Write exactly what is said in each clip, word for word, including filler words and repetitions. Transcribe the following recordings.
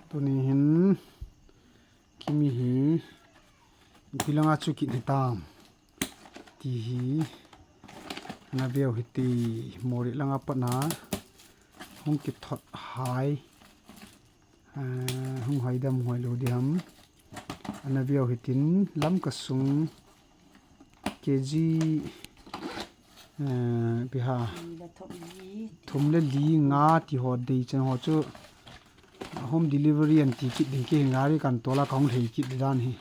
Tuni hin Kimi hi ipi langa chu kit hitam ti hi ana veu hite. Moreh langa patna hung kithot hai, ah, hung hoidam hoilou diham ana veu hitin, Lamka sung K G, eh, ipi ham, thum le li nga ti ho dei chan ho chu home delivery an ti kit ding, kei gari kan tola kahung lhei kit ding dan hi.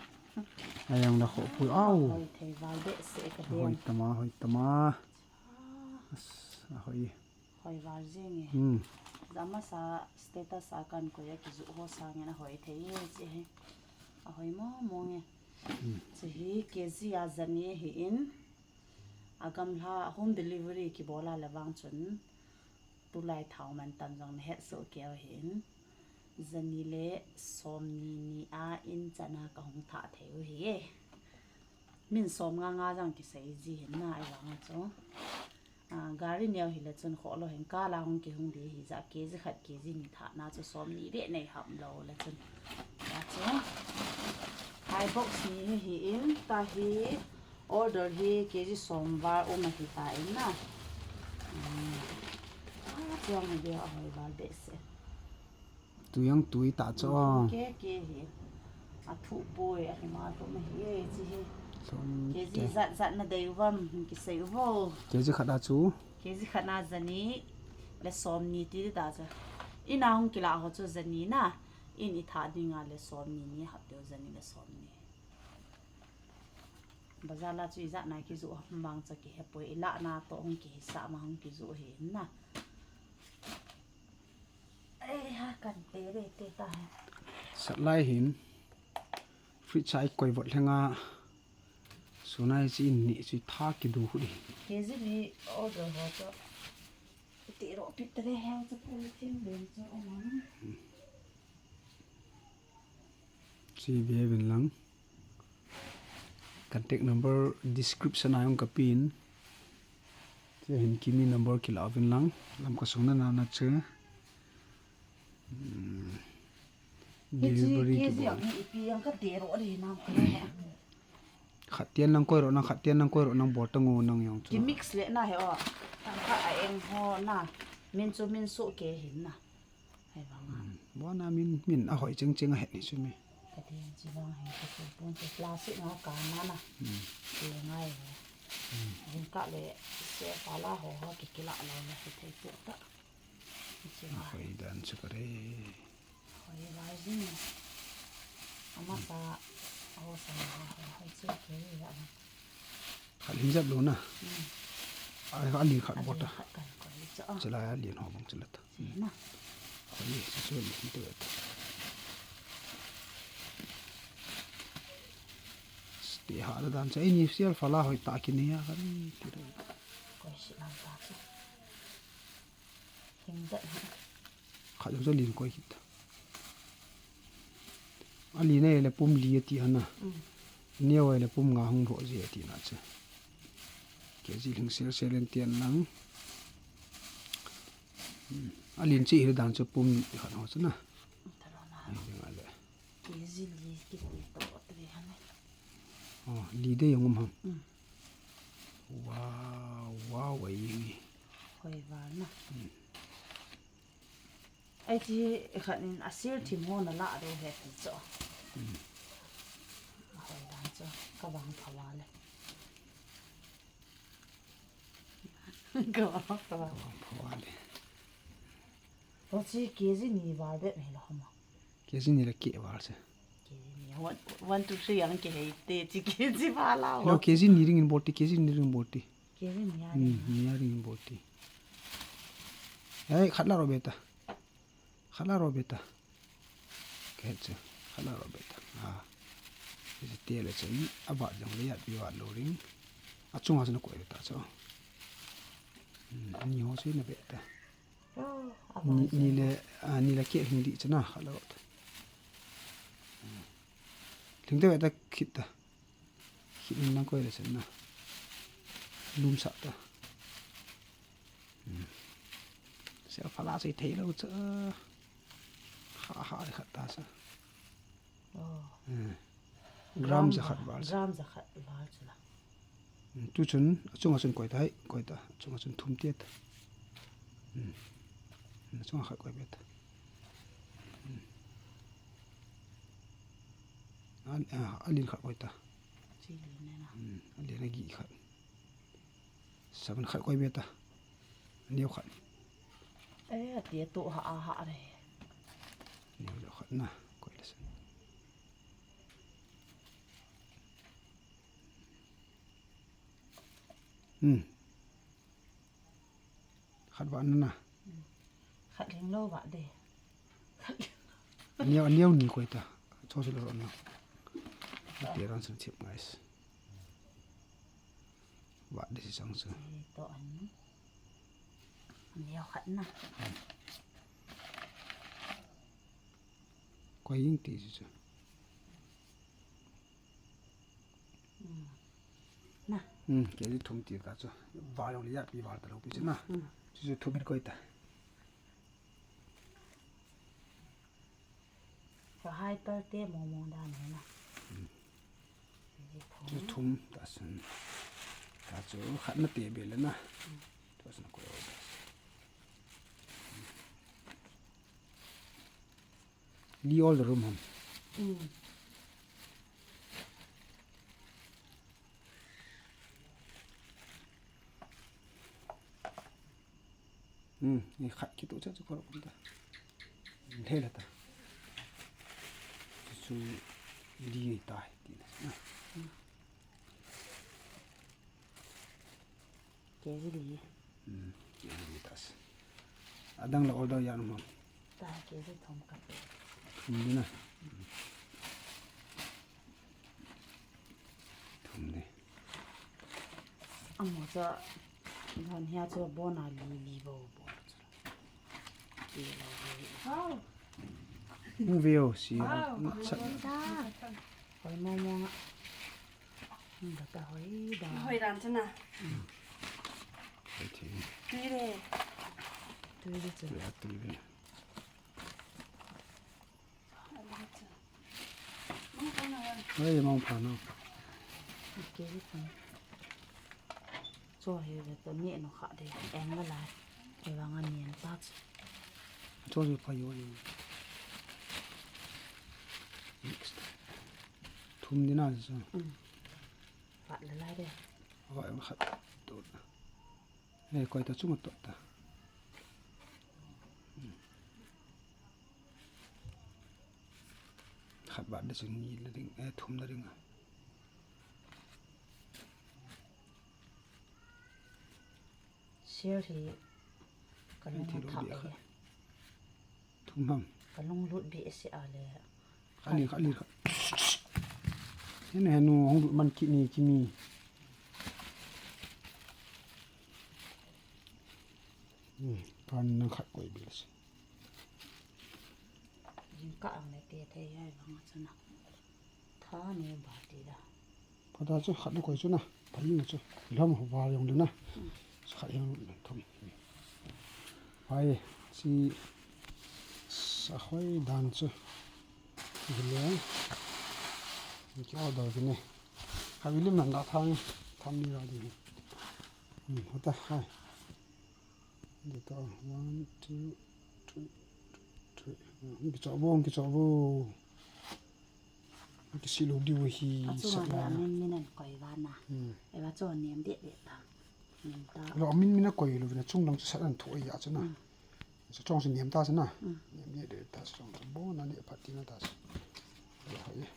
Ayang la kho pui au. Hoi thei val behseh ka den. Hoi tama, hoi tama. As, ahoi. Hoi val jing e. Hmm. Jama sa status a kan koi a kijoh ho sangin ahoi thei e, che hi. Ahoi mo mo nge. Hmm. Che hi K G a jani ahin. Agamla home delivery kibol a le vang chun tulai thao man tam jong nahet soh kei u hin. Jani le somni ni a in chan a kahung thah thei u hi e. Min som nga nga jong kisei ji hin na, ahivang a chu. Ah, gari neo hile chun khoh lou hin, kala hung kihung ding hijeh a K G khat K G ni thahna chu somni beh nei ham lou le chun. Tua chu. Hai box ni hi hin, tua hi order hi K G som val um ahi tan na. Hmm. Ah, chuang hi beh ahoi val behseh. Tui ang tui ta chu. Ke ke hi. Athu poi, ahi ma to ma hi e, chi hi. Lhom K G te. Jat jat na dei uvam, kisei uvo. K G khat a chu? K G khat na jani le somni ti ta chu. In a hung kila ho chu jani na. In i thah ding a le somni ni hap deu, jani le somni. Bazar la chu ijat na kijoh ham vang cha kihe poi, ilahna to hung kihisah ma hung kijoh hi na. Ei ha, kan te ve te ta he. Sat lai hin fridge a i koi vot lhenga, sunai chi in ni chi tha kidu khu di. K G ni order ho to. Ti ro pi te ve he, cha pu tin ven cha o ma. Chi ve vin lang. Contact number description a jong kapin. Che hin Kimi number kila uvin lang. Lamka sung na na na che. Hmm. Delivery kibol. Ipi jong ka te ro ri na ka. Khat tian nang koi ro nang, khat tian nang koi ro nang bol ta ngu nang jong chu. Ki mix le na he o. Tang khat a eng ho na. Min chu min su ke hin na. Hai vang a. Hmm. Bona min, min ahoi cheng cheng ahet ni chu mi. Ka ti chi vang hai ka chu pun chu plastic nga ka na na. Hmm. Ti ngai. Hmm. Hin ka le se pa la ho ho ki kila lo na ki thei tu ta. Chi vang. Ahoi dan chu ka re. Hoi vai jing. Amasa ho sa ho ho chi ke ya. Khat hin jat lou na. Hmm. A, a lin khat bol ta. Khat kan koi cha. Chila a lin ho bang chila ta. Chi na. Koi ni, chi chu lin tu ta. Ste ha da dan cha, ini sial phala hoi ta ki ni ya kan ti da. Koi si lam ta cha. Hin jat. Khat jong chu lin koi kit ta. A lin a le pum li ati hana. Mm. Neo a le pum nga hung lho ji ati na che. K G lhing sel sel in tian lang. Mm. A lin chi hi dan chu pum ni khat ho chu na. Talo na. Ni ding a le. K G li kiti to tre hana. Oh, li de jong um ham. Mm. Wow, wow, ai. Hoi val na. Mm. Ai chi khat in a sil thim ho na la do he ti chu. Hmm. A hoi dan chu ka vang pha va le. Ka vang pha va. Ka vang pha va le. To chi K G ni val bep hi lo hama. K G ni le keh val se. K G ni. One, one, two, three ang kihei te chi K G val a. No, ho. K G ni ring in bol ti, K G ni ring bol ti. K G ni a Hmm, ring. Ni a ring bol ti. Ei, khat la ro beta. Khat la ro beta. Ka het chu. Khat la ro beta. Ah. Ni te le chu. A vat jong le ya pi vat lo ring. A chunga chu na koi beta chu. Hmm, ani ho chu na beta. Oh, a Ni, vat ni jong. Le, ah, ni le keh hing di chu na khat la ro ta. Hmm. Hing te beta khit ta. Khit in lang koi le chen na. Lum sa ta. Hmm. Sel phala sei thei lo cha. Ha, ha, khat ta sa. Oh. Hmm. Gram, gram jakhat val. Gram jakhat val chu la. Hmm, tu chun, achunga chun koi ta hai, koi ta. Achunga chun thum tia ta. Hmm. Hmm, achunga khat koi be ta. Hmm. An, a, alin khat koi ta. Chi lin ne na. Hmm, alin a gi khat. Seven khat koi be ta. Neo khat. Eh, tia to ha, a ha re. Neo le khat na, koi le sen. Hmm. Khat va na na. Khat leng lo va de. Neo, neo ni koi ta. Cho si lo na. Tia ran sen chip, guys. Vah ding si sang chu. Chi to an. An neo khat na. Koi jing ti chu chu. Hmm. Na. Hmm, kg thum ti ta chu. Vah jong le ya pi vah ta lou pi chu na. Hmm. Chu chu thum in koi ta. Ka hai pal te mong mong dan hi na. Hmm. Kg thum. Chu thum ta sen. Ta chu khat na te be le na. Hmm. Ta sen ko. Li all the room ham. Hmm. Hmm, ni khat kitoh cha chu kholom ta. Lheh la ta. Chu li ta ti na. Kg li. Hmm, kg li ta se. Adang la order ya no. Ta kg thum ka pe. Thum ni na. Thum ni. Amo cha, don hia chu bona li, li bo bo. Wow. Mu veo si. Wow. Sa- Hoi mo mo nga. Nga ta hoi da. Hoi dan chu na. Hoi thi. Tui le. Tui le chu. Tui le, tui le. Hoi, mong pha na. Kg thum. Cho hi ve to ni no kha de. Eng la lai. Kei vang a nian ta chu. Cho hi pha yo ni. Next. Thum ni na chu. Hmm. Khat la lai de. Hoi, khat. To. Eh, koi ta chunga to ta. Hmm. Khat vah ding chu ni la ding, eh, thum la ding a. Sel hi ka lung thei lo thah be e. Khat. Thum ham. Ka lung lut be se a le. Khat ni, khat ni, khat. Henu, henu, hung lut man kit ni, Kimi. Hmm, kan na khat koi be se. Jingkah ang le te thei hai vang a chu na. Tha ni ba ti da. Pha ta chu khat na koi chu na. Pha ni chu. Lam ho ba jong le na. Hmm. Khat jong thum. Hai, si sa hoi dan chu. Gile. Ki order ki ne. Ka bilim nan da thang. Tham ni ra di. Hmm, hota hai. Dito, one, two, three, three. Hmm, kicho vo, kicho vo. Kisi lo diu hi. Achunga sa le la. Amin min an koi vana. Hmm. Eva cho nem de de ta. Nem ta. Lo amin min a koi lo vina chung dang chu sat an tho ya chu na. Hmm. Sa chong chu nem ta chu na. Hmm. Nem de de ta sa chong chu bo na ne phat ti na ta sa. Lo ha ye.